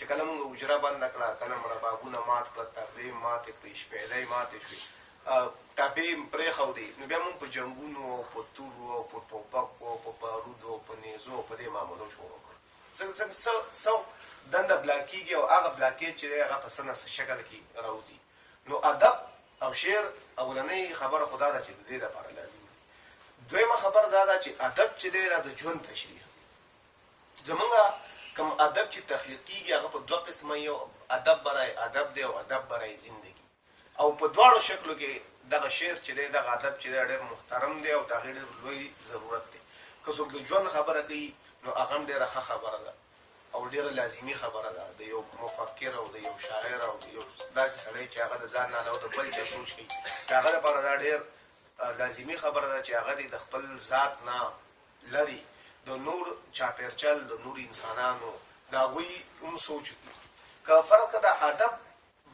چې کله موږ حجره بنده کړه، کله مو ربابونه مات کړه، تبلې ماتې کړې، شپېلۍ ماتې شوې، ټپې یې پرېښودې، نو بیا موږ په جنګونو او په تورو او په ټوپکو او په بارودو او په نیزو او په دې معاملو شروع کړه. ځکه ځکه څه څه دنده بلاک کېږي او هغه بلاکېج چې دی هغه په څه نه څه شکل کې راوځي. نو ادب او شعر اولنۍ خبره خو دا ده چې د دې لپاره لازمي دي. دویمه خبره دا ده چې ادب چې دی دا د ژوند تشریح دی. زمونږ کوم ادب چې تخلیق کیږي هغه په دوه قسمه، یو ادب برای ادب دی او ادب برای زندگی، او په دواړو شکلو کې دغه شعر چې دی، دغه ادب چې دی، ډېر محترم دی او د هغې ډېر لوی ضرورت دی. که څوک د ژوند خبره کوي نو هغه هم ډېره ښه خبره ده او ډېره لازمي خبره ده. د یو مفکر او د یو شاعر او د یو داسې سړی چې هغه د ځان نه علاوه د بل چا سوچ کوي، د هغه لپاره دا ډېر لازمي خبره ده چې هغه دې د خپل ذات نه لري د نور چاپیرچل، د نور انسانانو، د هغوی هم سوچ وکړي. که فرض کړه د ادب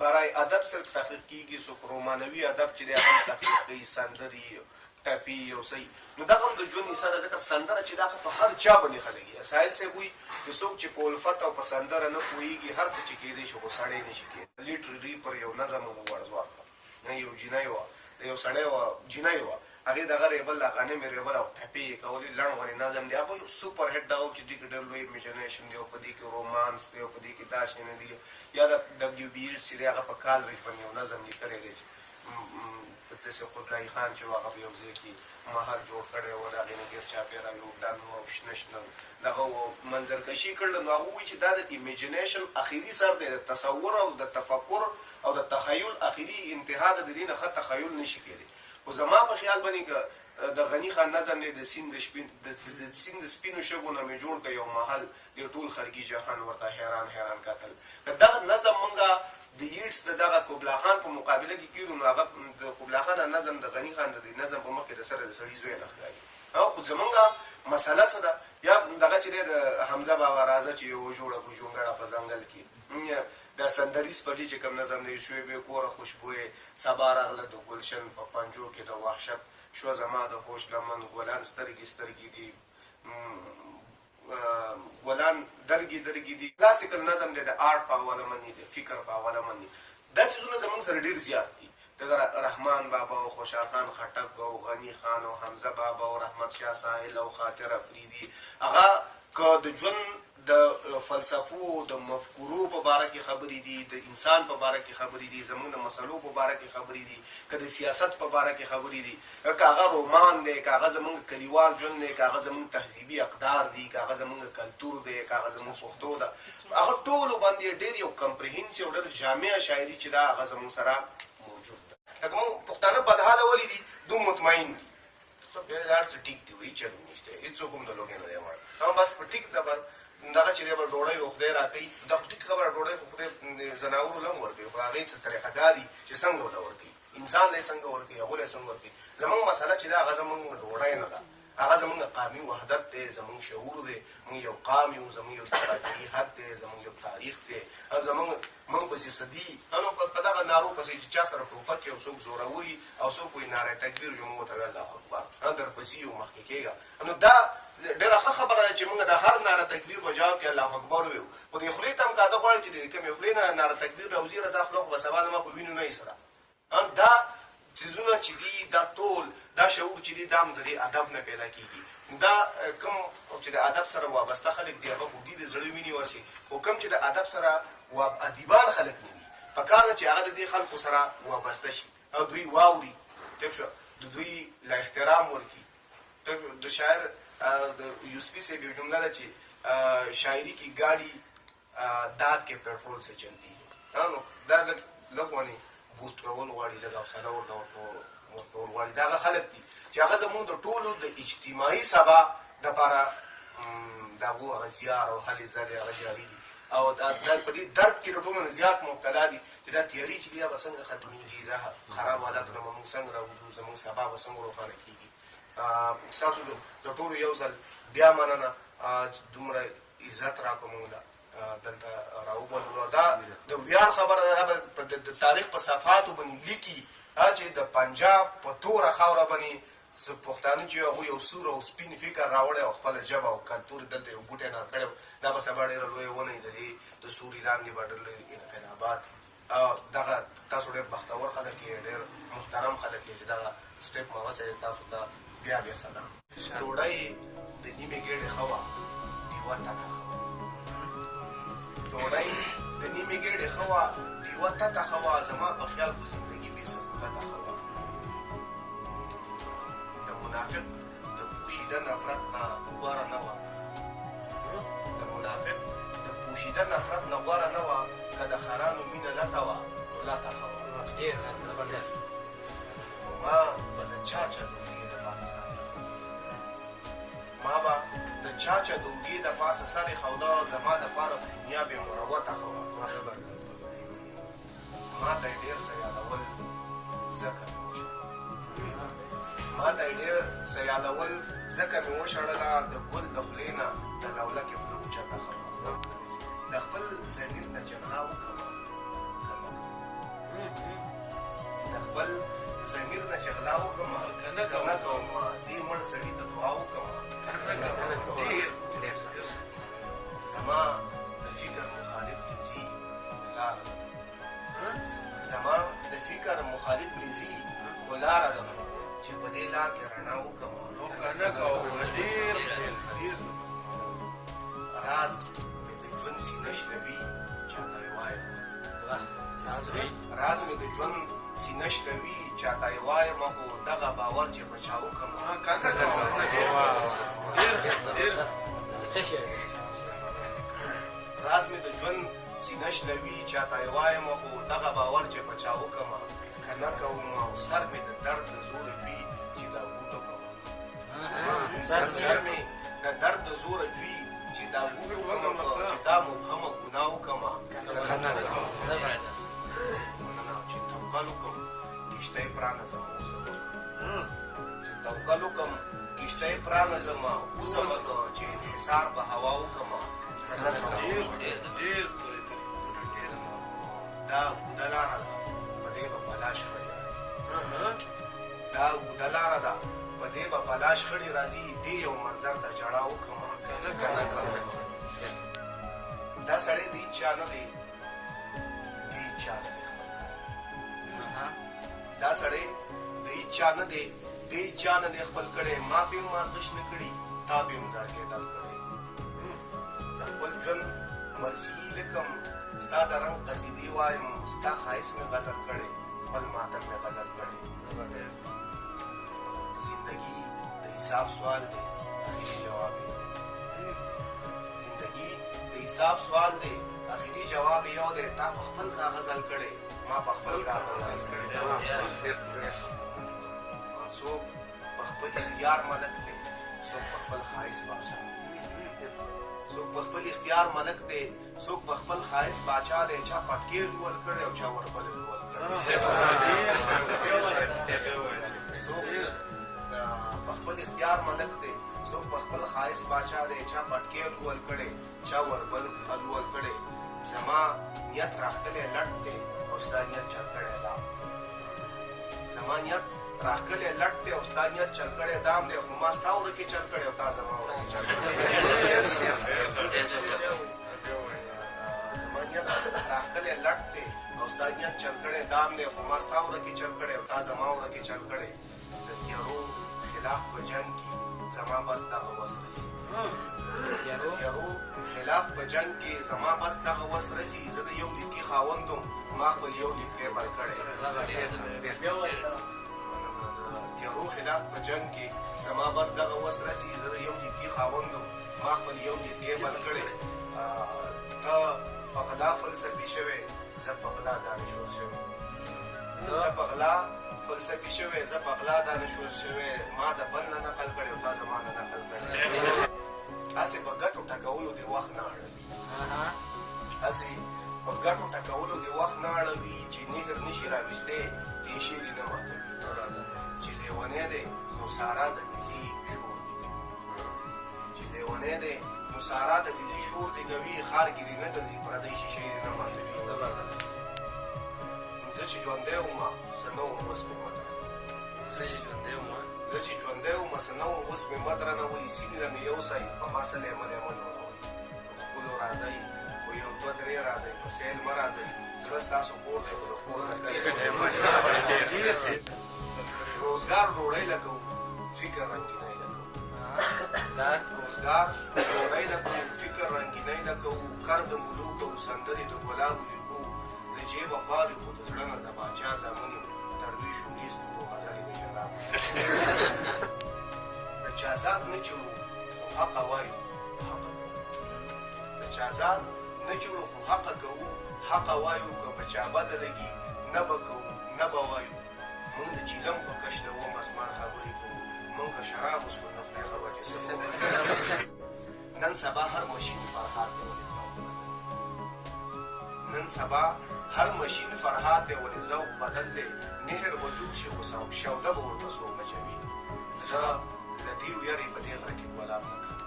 برای ادب صرف تحقیق کیږي، څوک رومانوي ادب چې دی هغه هم تحقیق کوي، سندري، ټپي او صحیح، نو دغه هم د ژوند حصه ده، ځکه سندره چې دا په هر چا باندې ښه لګي. ساحل صاحب وایي چې څوک چې په الفت او په سندره نه پوهېږي، هر څه چې کېدای شي خو سړی نه شي کېدای. لیټرري پر یو نظم او د ورځ ورکړه، نه یو جینۍ وه، د یو سړی وه، جینۍ وه، هغې دغه ریبل، دا غنم یې ریبل او ټپې یې کولې، لنډ غوندې نظم دی. هغه یو سوپر هټ دغه و چې دې کې ډېر لوی امیجنیشن دی او په دې کې رومانس دی او په دې کې دا شی نه دی. یا د ډبلیو بي ایټس چې دی هغه په کالرج باندې یو نظم لیکلی دی چې په داسې قبلای خان چې و هغه په یو ځای کې محل جوړ کړی و، د هغې نه ګیر چاپېره یو ډن و او شنه شنه دغه و منظرکشي کړله. نو هغه وایي چې دا د امیجنیشن اخري سر دی، د تصور او د تفکر او د تخیل اخري انتها ده، د دې نه ښه تخیل نه شي کېدی. خو زما په خیال باندې که د غني خان نظم دی، د سیند د شپین د سیند د سپینو شګو نه مې جوړ که یو محل دی، ټول خرګي جهان ورته حیران حیران کتل، که دغه نظم مونږه د ییټس د دغه کوبلا خان په مقابله کې کیدو، نو هغه د کوبلا خان نظم د غني خان د نظم په مخ کې د سره د سړي زوی نه ښکاري. خو زمونږه مسله څه ده؟ یا دغه چې دی د حمزه بابا راځه چې یو جوړه کو جونګړه په ځنګل کې، دا سندریز پټي چې کوم نظم دی، شوې بې کوره خوشبویې سبا راغله د ګلشن په پنجو کې د وحشت شوه زما د هوش لمن، ګلان سترګې سترګې دي، ګلان درګي درګي دي. کلاسیکل نظم دی، د آرټ په حواله باندې، د فکر په حواله باندې، دا څیزونه زمونږ سره ډیر زیات دي. د رحمان بابا او خوشحال خان خټک او غني خان او حمزه بابا او رحمت شاه ساحل او خاطر افریدي، هغه که د ژوند د فلسفو، د مفکورو په باره کې خبرې دي، د انسان په باره کې خبرې دي، زمونږ د مسلو په باره کې خبرې دي، که د سیاست په باره کې خبرې دي، که هغه رومان دی، که هغه زمونږ کلیوال ژوند دی، که هغه زمونږ تهذیبي اقدار دي، که هغه زمونږ کلتور دی، که هغه زمونږ پښتو ده، هغه ټولو باندې ډېر یو کمپریهنسیو او ډېر جامع شاعري چې ده هغه زمونږ سره موجود ده. لکه مونږ پښتانه بدحاله ولې دي؟ دوی مطمئن دي، خو بیا هر څه ټیک دي، هیڅ چلو نشته، هیڅوک هم د لوږې نه دی مړ، هم بس په ټیک ده، بس دغه چې دی به ډوډۍ او خدای راکوي. دا خو ټیک خبره، ډوډۍ خو خدای ځناورو له هم ورکوي، خو هغې څه طریقه کاري چې څنګه ورله ورکوي، انسان له یې څنګه ورکوي، هغو له یې څنګه ورکوي. زمونږ مسله چې ده هغه زمونږ ډوډۍ نه ده، هغه زمونږ قامي وحدت دی، زمونږ شعور دی، مونږ یو قام یو، زمونږ یو جغرافیایي حد دی، زمونږ یو تاریخ دی، زمونږ مونږ پسې څه دي. نو په دغه نارو پسې چې چا سره ټوپک یو څوک زوروري او څوک وایي ناره تکبیر یو، مونږ ورته وایو الله اکبر، درپسې یو، مخکې کېږه. نو دا ډېره ښه خبره ده چې مونږ د هر ناره تکبیر په جواب کې الله اکبر وایو، خو دې خولې ته هم کاته غواړي چې د کومې خولې نه ناره تکبیر راوځي، دا خوله خو به سبا زما په وینو نه وي سره. دا څیزونه چې دي، دا ټول دا شعور چې دي، دا هم د دې ادب نه پیدا کیږي. دا کوم چې د ادب سره وابسته خلک دي هغه خو دي د زړه ویني ورشي، خو کوم چې د ادب سره ادیبان خلک نه دي، پکار ده چې هغه د دې خلکو سره وابسته شي او دوی واوري، ټیک شو، د دوی له احترام ورکړي. د شاعر د یوسفي صاحب یو جمله ده چې شاعري کې ګاډي داد کې پټرول سه چلتی ہے. نو دا لږ لږ ونی بوست کول غواړي، لږ حوصله ورته ورکول غواړي. دا هغه خلک دي چې هغه زموږ د ټولو د اجتماعي سبا دپاره د هغو هغه زیار او هلې ځلې هغه جاري دي، او دا په دې درد کې د ټولو نه زیات مبتلا دي چې دا تیاري چې دي دا به څنګه ختمېږي، دا خراب حالاتو نه به موږ څنګه راوځو، زموږ سبا به څنګه روښانه کېږي. ستاسو د ټولو یو ځل بیا مننه چې دومره عزت راکړو، موږ له دلته راوبللو. دا د ویاړ خبره ده، دا د تاریخ په صفحاتو باندې لیکي چې د پنجاب په توره خاوره باندې پښتانه چې هغوی یو سور او سپین فکر راوړی او خپله ژبه او کلتور دلته یو بوټی نال کړی، دا به سبا ډېره لویه ونه وي، د دې د سوري لاندې به ډېر لوی انقلابات. دغه تاسو ډېر بختور خلک یې، ډېر محترم خلک یې چې دغه سټېپ مو اخیستی. تاسو ته بیا بیا سلام. ډوډۍ د نیمې ګېډې ښه وه، ډیوه تته ښه وه. ډوډۍ د نیمې ګېډې ښه وه، ډیوه تته ښه وه. زما په خیال خو زندګي بې سهولته ښه وه. د منافق د پوشیده نفرت نه غوره نه وه، د منافق د پوشیده نفرت نه غوره نه وه، که د خرانو مینه لته وه نو لته ښه وه. ډېر زبردست. ما به د چا چا د اوږې د پاسه سر، ما به د چا چا د اوږې د پاسه سر ایښوده، زما دپاره دنیا بې مروته ښه وه. زبردست. ما ته یې ډېر څه یادول ځکه مې وشړله، ما ته یې ډېر څه یادول ځکه مې وشړله، د ګل د خولې نه د لولکې خوله اوچته ښه وه. د خپل ضمیر نه جګړه وکړه که نه کوم، د خپل ضمیر نه جګړه وکړم که نه کوم، دې مړ سړي ته دعا وکړم که نه کوم. زما د فکر مخالف پرې لاره ده، زما د فکر مخالف پرې ځي خو لاره ده چې په دې لار کې رڼا وکړم که نه کوم. ډېر ډېر. راز مې د ژوند سینه شلوي چاته یې وایم، راز مې د ژوند سینه شلوي چاته یې وایم، خو دغه باور چې په چا وکړم که نه کوم. ډېر ډېر. راز مې د ژوند سینه شلوي چاته یې وایم، خو دغه باور چې په چا وکړم که نه کوم. او سر مې د درد د زوره جوي چې دا بوټو کوم، سر مې د درد د زوره جوي چې دا بوټو کوم، چې دا مبهمه ګناه وکړم که نه کوم. چې توکل وکړم کښتۍ پرانیزم وځم، چې توکل وکړم کښتۍ پرانیزم وځم، چې انحصار په هوا وکړم که نه کوم. ډېر. دا اوږده لاره ده، په دې به بلا شخړې راځي، دا اوږده لاره ده، په دې به بلا شخړې راځي، دې یو منظر ته ژړا وکړم که نه کوم. دا سړی د هیچا نه دی، د هیچا نه دی خپل. دا سړی د هیچا نه دی، د هیچا نه دی خپل کړی، ما پې هم مازغش نه کړي، تا پې هم زړګی دل کړی. د خپل ژوند مرضي لیکم، ستا د رنګ قصیدې وایم، ستا ښایست مې غزل کړی، خپل ماتم مې غزل کړی. زندگی د حساب سوال دی، اخري جواب یې، زندگی د حساب سوال دی، اخري جواب یو دی، تا په خپل کاغذ حل کړی، ما په خپل کاغذ حل کړی. څوک په خپل اختیار ملک دی، څوک په خپل ښایست باچا، څوک په خپل اختیار ملک دی، څوک په خپل ښایست باچا دی، چا پټکی لول کړی او چا وربلې لول کړی. څوک په خپل اختیار ملک دی، څوک په خپل ښایست باچا دی، چا پټکی لول کړی، چا وربل لول کړی. زما نیت راښکلی لټ دی او ستا نیت چل کړی دام دی، زما نیت راښکلی لټ دی او ستا نیت چل کړی دام دی، خو ما ستا ورکې چل کړی او تا زما ورکې چل کړی. زما نیت راښکلی لټ دی او ستا نیت چل کړی دام دی، خو ما ستا ورکې چل کړی او تا زما ورکې چل کړی. د تیارو خلاف په جنګ کې زما بس دغه وس رسي، د تیارو خلاف په جنګ کې زما بس دغه وس رسي، زه د یو لیدکي خاوند وم، ما خپل یو لیدکی بل کړی. تیارو خلاف په جنګ کې زما بس دغه وس رسي، زه د یو لیدکي خاوند وم، ما خپل یو لیدکی بل کړی. ته په غلا فلسفي شوی، زه په غلا دانشور شوی، ته په غلا فلسفي شوی، زه په غلا دانشور شوی، ما د بل نه نقل کړی او تا زما نه نقل کړی. هسې په ګټو ټکولو دې وخت نه اړوي، هسې په ګټو ټکولو دې وخت نه اړوي، چې نهر نشي راویستی تیشې دې نه ماتوي، چې لیونی دی نو سارا د دیزي شور دې کوي، چې لیونی دی نو سارا د دیزي شور دې کوي، ښار کې دې نه ګرځي، پردۍ شیشې دې نه ماتوي. زه چې ژوندی وم څه نه وم اوس مې مه تړه، زه زه چې ژوندی وم څه نه وم، اوس مې مه درنوئ، سیند له مې یوسئ، په ما څه لیمه لیمه جوړوئ. په ښکلو راځئ، خو یو دوه درې راځئ، په سیل مه راځئ، زړه ستاسو کور دی، خو د کور نه کلی مه. روزګار ډوډۍ لګوو، فکر رنګینی لګوو. روزګار ډوډۍ لګوو، فکر رنګینی لګوو، کر د ملوک او سندرې د ګلابو لیکو، د جیبه خوار یو خو د زړه نه د باچا زامن یو، دروېش و نیست خو غزلې د شرابو. د چا ذات نه جوړو خو حقه وایو حقه کوو، د چا ذات نه جوړو خو حقه کوو حقه وایو، که په چا بده لګي نه به کوو نه به وایو. موږ د چیلم په کش د اوم اسمان خبرې کوو، موږ که شراب وڅښو نو خدای خبر چې څه به وایو. نن سبا هر ماشین فرهاد دی ولې ذوق بدل دی، نن سبا هر ماشین فرهاد دی ولې ذوق بدل دی، نهر به جوړ شي خو شوده به ورته څوک اچوي. زه له دې ویرې په دې غره کې ګلاب نه کرم،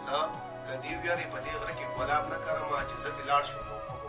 زه له دې ویرې په دې غره کې ګلاب نه کرم چې زه دې لاړ شم نو اوبه به